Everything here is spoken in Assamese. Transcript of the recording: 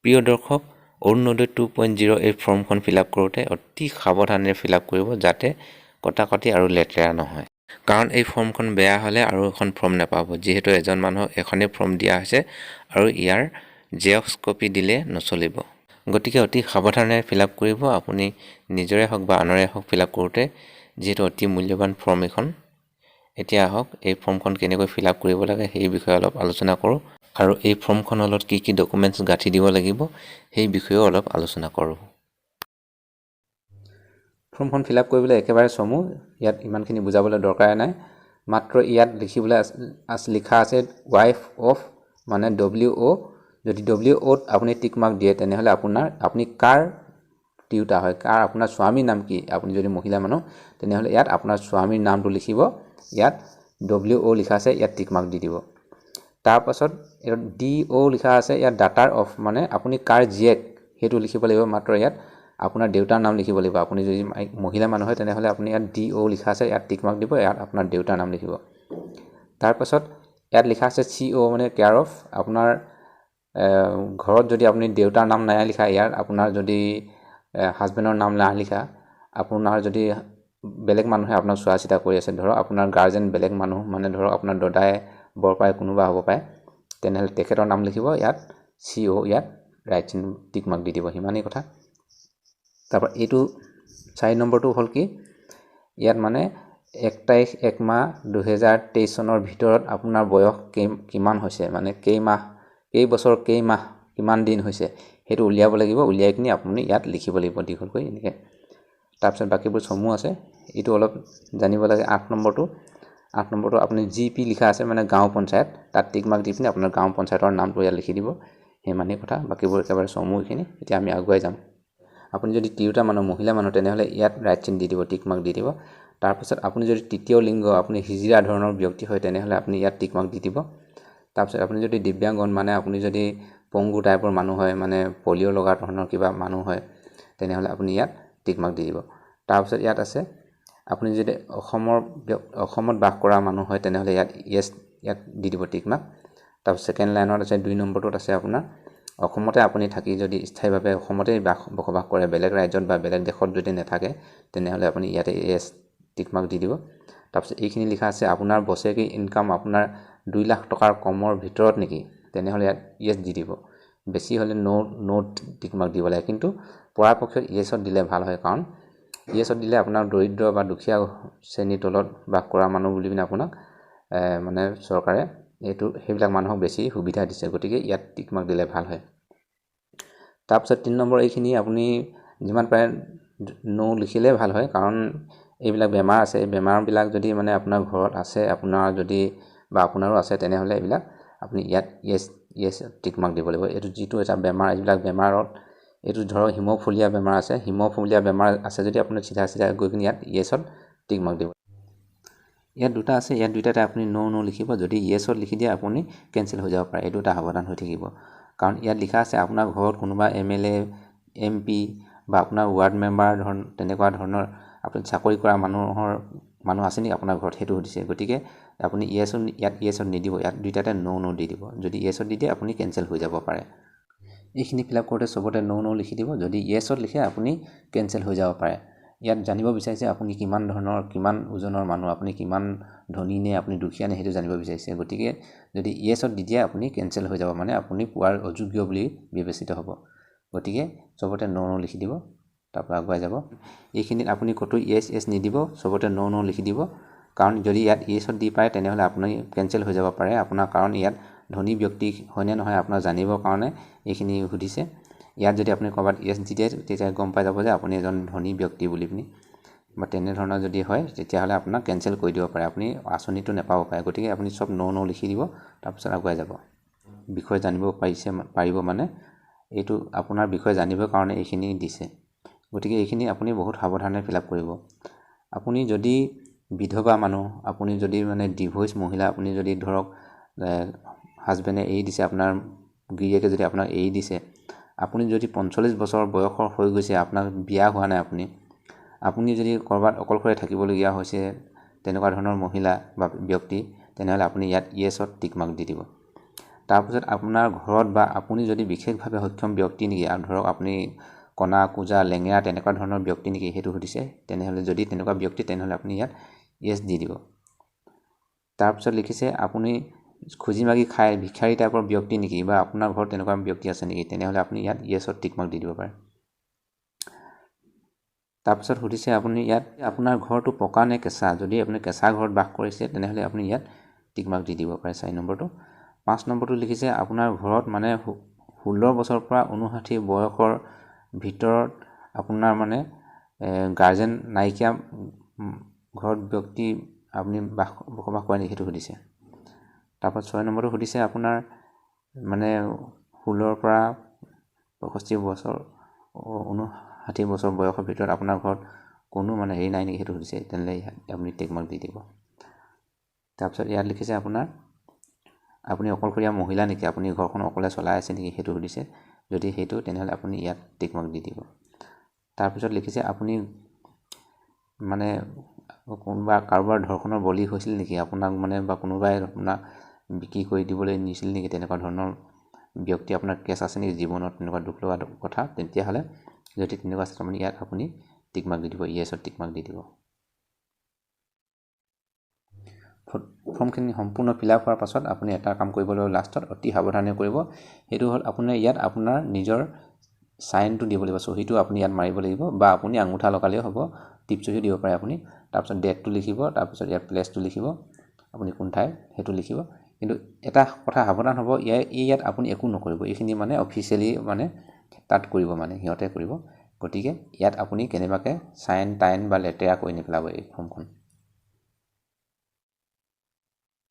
প্ৰিয় দৰ্শক, অৰুণোদয় 2.0 এই ফৰ্মখন ফিল আপ কৰোঁতে অতি সাৱধানেৰে ফিল আপ কৰিব, যাতে কটাকটি আৰু লেতেৰা নহয়। কাৰণ এই ফৰ্মখন বেয়া হ'লে আৰু এখন ফৰ্ম নাপাব। যিহেতু এজন মানুহক এখনেই ফৰ্ম দিয়া হৈছে আৰু ইয়াৰ জেৰক্স কপি দিলে নচলিব। গতিকে অতি সাৱধানেৰে ফিল আপ কৰিব আপুনি, নিজৰে হওক বা আনৰে হওক ফিল আপ কৰোঁতে, যিহেতু অতি মূল্যৱান ফৰ্ম এইখন। এতিয়া আহক, এই ফৰ্মখন কেনেকৈ ফিল আপ কৰিব লাগে সেই বিষয়ে অলপ আলোচনা কৰোঁ আৰু এই ফৰ্মখনৰ লগত কি কি ডকুমেণ্টছ গাঁঠি দিব লাগিব সেই বিষয়েও অলপ আলোচনা কৰোঁ। ফৰ্মখন ফিল আপ কৰিবলৈ একেবাৰে চমু। ইয়াত ইমানখিনি বুজাবলৈ দৰকাৰে নাই। মাত্ৰ ইয়াত লিখিবলৈ লিখা আছে ৱাইফ অফ, মানে ডব্লিউ অ'। যদি ডব্লিউ অ'ত আপুনি টিক মাৰ্ক দিয়ে, তেনেহ'লে আপুনি কাৰ তিৰোতা হয়, কাৰ, আপোনাৰ স্বামীৰ নাম কি? আপুনি যদি মহিলা মানুহ, তেনেহ'লে ইয়াত আপোনাৰ স্বামীৰ নামটো লিখিব। ইয়াত ডব্লিউ অ' লিখা আছে, ইয়াত টিক মাৰ্ক দি দিব। তাৰপাছত ইয়াত ডি অ' লিখা আছে। ইয়াত ডাটাৰ অফ, মানে আপুনি কাৰ জীয়েক সেইটো লিখিব লাগিব। মাত্ৰ ইয়াত আপোনাৰ দেউতাৰ নাম লিখিব লাগিব। আপুনি যদি মহিলা মানুহ হয়, তেনেহ'লে আপুনি ইয়াত ডি অ' লিখা আছে, ইয়াত টিক মাৰ্ক দিব। ইয়াত আপোনাৰ দেউতাৰ নাম লিখিব। তাৰপাছত ইয়াত লিখা আছে চি অ', মানে কেয়াৰ অফ। আপোনাৰ ঘৰত যদি আপুনি দেউতাৰ নাম নাই লিখা ইয়াত, আপোনাৰ যদি হাজবেণ্ডৰ নাম নাই লিখা, আপোনাৰ যদি বেলেগ মানুহে আপোনাক চোৱা চিতা কৰি আছে, ধৰক আপোনাৰ গাৰ্জেন বেলেগ মানুহ, মানে ধৰক আপোনাৰ দদাই, বৰপাই কোনোবা হ'ব পাৰে, তেনেহ'লে তেখেতৰ নাম লিখিব ইয়াত চি অ', ইয়াত ৰাইট চিন টিক মাৰ্ক দি দিব। সিমানেই কথা। তাৰপৰা এইটো 4 নম্বৰটো হ'ল কি, ইয়াত মানে 1 তাৰিখ 1 মাহ 2023 চনৰ ভিতৰত আপোনাৰ বয়স কিমান হৈছে, মানে কেইমাহ, কেইবছৰ, কেইমাহ, কিমান দিন হৈছে, সেইটো উলিয়াব লাগিব। উলিয়াই কিনি আপুনি ইয়াত লিখিব লাগিব দীঘলকৈ এনেকৈ। তাৰপিছত বাকীবোৰ চমু আছে। এইটো অলপ জানিব লাগে, 8 নম্বৰটো। 8 নম্বৰটো আপুনি জি পি লিখা আছে, মানে গাঁও পঞ্চায়ত, তাত টিক মাৰ্ক দি পিনি আপোনাৰ গাঁও পঞ্চায়তৰ নামটো ইয়াত লিখি দিব। সিমানেই কথা, বাকীবোৰ একেবাৰে চমু এইখিনি। এতিয়া আমি আগুৱাই যাম। আপুনি যদি তিৰোতা মানুহ, মহিলা মানুহ, তেনেহ'লে ইয়াত ৰাইট চিন দি দিব, টিক মাৰ্ক দি দিব। তাৰপিছত আপুনি যদি তৃতীয় লিংগ, আপুনি হিজিৰা ধৰণৰ ব্যক্তি হয়, তেনেহ'লে আপুনি ইয়াত টিক মাৰ্ক দি দিব। তাৰপিছত আপুনি যদি দিব্যাংগ, মানে আপুনি যদি পংগু টাইপৰ মানুহ হয়, মানে পলিঅ' লগা ধৰণৰ কিবা মানুহ হয়, তেনেহ'লে আপুনি ইয়াত টিক মাৰ্ক দি দিব। তাৰপিছত ইয়াত আছে, আপুনি যদি অসমত বাস কৰা মানুহ হয়, তেনেহ'লে ইয়াত য়েছ, ইয়াত দি দিব টিক মাৰ্ক। তাৰপিছত ছেকেণ্ড লাইনত আছে, 2 নম্বৰটোত আছে, আপোনাৰ অসমতে আপুনি থাকি যদি স্থায়ীভাৱে অসমতেই বসবাস কৰে, বেলেগ ৰাজ্যত বা বেলেগ দেশত যদি নাথাকে, তেনেহ'লে আপুনি ইয়াতে য়েছ টিক মাৰ্ক দি দিব। তাৰপিছত এইখিনি লিখা আছে, আপোনাৰ বছৰেকী ইনকাম আপোনাৰ 2 লাখ টকাৰ কমৰ ভিতৰত নেকি? তেনেহ'লে ইয়াত য়েছ দি দিব। বেছি হ'লে ন' ন' টিক মাৰ্ক দিব লাগে। কিন্তু পৰাপক্ষত য়েছত দিলে ভাল হয়। কাৰণ য়েছত দিলে আপোনাৰ দৰিদ্ৰ বা দুখীয়া শ্ৰেণীৰ তলত বাস কৰা মানুহ বুলি পিনে আপোনাক মানে চৰকাৰে এইটো সেইবিলাক মানুহক বেছি সুবিধা দিছে। গতিকে ইয়াত টিক মাৰ্ক দিলে ভাল হয়। তাৰপিছত 3 নম্বৰ এইখিনি আপুনি যিমান পাৰে ন' লিখিলে ভাল হয়। কাৰণ এইবিলাক বেমাৰ আছে, এই বেমাৰবিলাক যদি মানে আপোনাৰ ঘৰত আছে, আপোনাৰ যদি বা আপোনাৰো আছে, তেনেহ'লে এইবিলাক আপুনি ইয়াত য়েছ য়েছ টিক মাৰ্ক দিব লাগিব। এইটো যিটো এটা বেমাৰ, এইবিলাক বেমাৰত এইটো ধৰক হিমফুলীয়া বেমাৰ আছে। হিমফুলীয়া বেমাৰ আছে যদি আপুনি চিধা চিধা গৈ পিনি ইয়াত য়েছত টিক মাৰ্ক দিব। ইয়াত দুটা আছে, ইয়াত দুইটাতে আপুনি ন' ন' লিখিব। যদি য়েছত লিখি দিয়ে, আপুনি কেঞ্চেল হৈ যাব পাৰে। এইটো এটা সাৱধান হৈ থাকিব। কাৰণ ইয়াত লিখা আছে, আপোনাৰ ঘৰত কোনোবা এমএলএ, এমপি বা আপোনাৰ ৱাৰ্ড মেম্বাৰ তেনেকুৱা ধৰণৰ আপুনি চাকৰি কৰা মানুহ আছে নেকি আপোনাৰ ঘৰত, সেইটো সুধিছে। গতিকে আপুনি ইয়াত য়েছত নিদিব, ইয়াত দুইটাতে ন' ন' দি দিব। যদি য়েছত দি দিয়ে, আপুনি কেঞ্চেল হৈ যাব পাৰে। এইখিনি ফিল আপ কৰোঁতে চবতে ন' ন' লিখি দিব। যদি য়েছত লিখে, আপুনি কেঞ্চেল হৈ যাব পাৰে। ইয়াত জানিব বিচাৰিছে আপুনি কিমান ধৰণৰ, কিমান ওজনৰ মানুহ, আপুনি কিমান ধনী নে আপুনি দুখীয়া নে, সেইটো জানিব বিচাৰিছে। গতিকে যদি য়েছত দি দিয়ে, আপুনি কেঞ্চেল হৈ যাব, মানে আপুনি পোৱাৰ অযোগ্য বুলি বিবেচিত হ'ব। গতিকে চবতে ন' ন' লিখি দিব, তাৰপৰা আগুৱাই যাব। এইখিনিত আপুনি ক'তো য়েছ য়েছ নিদিব, চবতে ন' ন' লিখি দিব। কাৰণ যদি ইয়াত য়েছত দি পায়, তেনেহ'লে আপুনি কেঞ্চেল হৈ যাব পাৰে আপোনাৰ। কাৰণ ইয়াত ধনী ব্যক্তি হয়নে নহয় আপোনাক জানিবৰ কাৰণে এইখিনি সুধিছে। ইয়াত যদি আপুনি ক'ৰবাত য়েছ দি দিয়ে, তেতিয়া গম পাই যাব যে আপুনি এজন ধনী ব্যক্তি বুলি পিনি বা তেনেধৰণৰ যদি হয়, তেতিয়াহ'লে আপোনাক কেঞ্চেল কৰি দিব পাৰে, আপুনি আঁচনিটো নাপাব পাৰে। গতিকে আপুনি চব ন' ন' লিখি দিব, তাৰপিছত আগুৱাই যাব। বিষয়ে জানিব পাৰিব, মানে এইটো আপোনাৰ বিষয়ে জানিবৰ কাৰণে এইখিনি দিছে। গতিকে এইখিনি আপুনি বহুত সাৱধানে ফিল আপ কৰিব। আপুনি যদি বিধৱা মানুহ, আপুনি যদি মানে ডিভ'ৰ্চ মহিলা, আপুনি যদি ধৰক হাজবেণ্ডে এৰি দিছে, আপোনাৰ গিৰিয়েকে যদি আপোনাক এৰি দিছে, আপুনি যদি 45 বছৰ বয়সৰ হৈ গৈছে, আপোনাক বিয়া হোৱা নাই, আপুনি আপুনি যদি ক'ৰবাত অকলশৰে থাকিবলগীয়া হৈছে, তেনেকুৱা ধৰণৰ মহিলা বা ব্যক্তি, তেনেহ'লে আপুনি ইয়াত য়েছত টিক মাৰ্ক দি দিব। তাৰপিছত আপোনাৰ ঘৰত বা আপুনি যদি বিশেষভাৱে সক্ষম ব্যক্তি নেকি, আৰু ধৰক আপুনি কণা, কুজা, লেঙেৰা তেনেকুৱা ধৰণৰ ব্যক্তি নেকি সেইটো সুধিছে। তেনেহ'লে যদি তেনেকুৱা ব্যক্তি তেনেহ'লে আপুনি ইয়াত য়েছ দি দিব। তাৰপিছত লিখিছে আপুনি খুজি মাগি খাই ভিক্ষাৰী টাইপৰ ব্যক্তি নেকি বা আপোনাৰ ঘৰত তেনেকুৱা ব্যক্তি আছে নেকি, তেনেহ'লে আপুনি ইয়াত য়েছত টিক মাৰ্ক দি দিব পাৰে। তাৰপিছত সুধিছে আপুনি ইয়াত আপোনাৰ ঘৰটো পকা নে কেঁচা, যদি আপুনি কেঁচা ঘৰত বাস কৰিছে তেনেহ'লে আপুনি ইয়াত টিক মাৰ্ক দি দিব পাৰে 4 নম্বৰটো। 5 নম্বৰটো লিখিছে আপোনাৰ ঘৰত মানে 16 বছৰৰ পৰা 59 বয়সৰ ভিতৰত আপোনাৰ মানে গাৰ্জেন নাইকিয়া ঘৰত ব্যক্তি আপুনি বসবাস কৰে নেকি সেইটো সুধিছে। তাৰপাছত 6 নম্বৰটো সুধিছে আপোনাৰ মানে 16ৰ পৰা 65 বছৰ 59 বছৰ বয়সৰ ভিতৰত আপোনাৰ ঘৰত কোনো মানে হেৰি নাই নেকি সেইটো সুধিছে, তেনেহ'লে আপুনি টিক মাৰ্ক দি দিব। তাৰপিছত ইয়াত লিখিছে আপোনাৰ আপুনি অকলশৰীয়া মহিলা নেকি, আপুনি ঘৰখন অকলে চলাই আছে নেকি সেইটো সুধিছে, যদি সেইটো তেনেহ'লে আপুনি ইয়াত টিক মাৰ্ক দি দিব। তাৰপিছত লিখিছে আপুনি মানে কোনোবা কাৰোবাৰ ধৰ্ষণৰ বলি হৈছিল নেকি, আপোনাক মানে বা কোনোবাই আপোনাক বিক্ৰী কৰি দিবলৈ নিছিল নেকি, তেনেকুৱা ধৰণৰ ব্যক্তি আপোনাৰ কেছ আছে নেকি জীৱনত তেনেকুৱা দুখ লগা কথা, তেতিয়াহ'লে যদি তেনেকুৱা আছে আপুনি ইয়াত আপুনি টিক মাৰ্ক দি দিব, য়েছত টিক মাৰ্ক দি দিব। ফৰ্মখিনি সম্পূৰ্ণ ফিল আপ হোৱাৰ পাছত আপুনি এটা কাম কৰিব লাগিব, লাষ্টত অতি সাৱধানে কৰিব, সেইটো হ'ল আপুনি ইয়াত আপোনাৰ নিজৰ চাইনটো দিব লাগিব, চহীটো আপুনি ইয়াত মাৰিব লাগিব বা আপুনি আঙুঠা লগালেও হ'ব, টিপ চহীও দিব পাৰে আপুনি। তাৰপিছত ডেটটো লিখিব, তাৰপিছত ইয়াত প্লেচটো লিখিব, আপুনি কোন ঠাই সেইটো লিখিব। কিন্তু এটা কথা সাৱধান হ'ব, ইয়াত আপুনি একো নকৰিব, এইখিনি মানে অফিচিয়েলি মানে তাত কৰিব, মানে সিহঁতে কৰিব। গতিকে ইয়াত আপুনি কেনেবাকৈ চাইন টাইন বা লেতেৰা কৰি নেপেলাব এই ফৰ্মখন।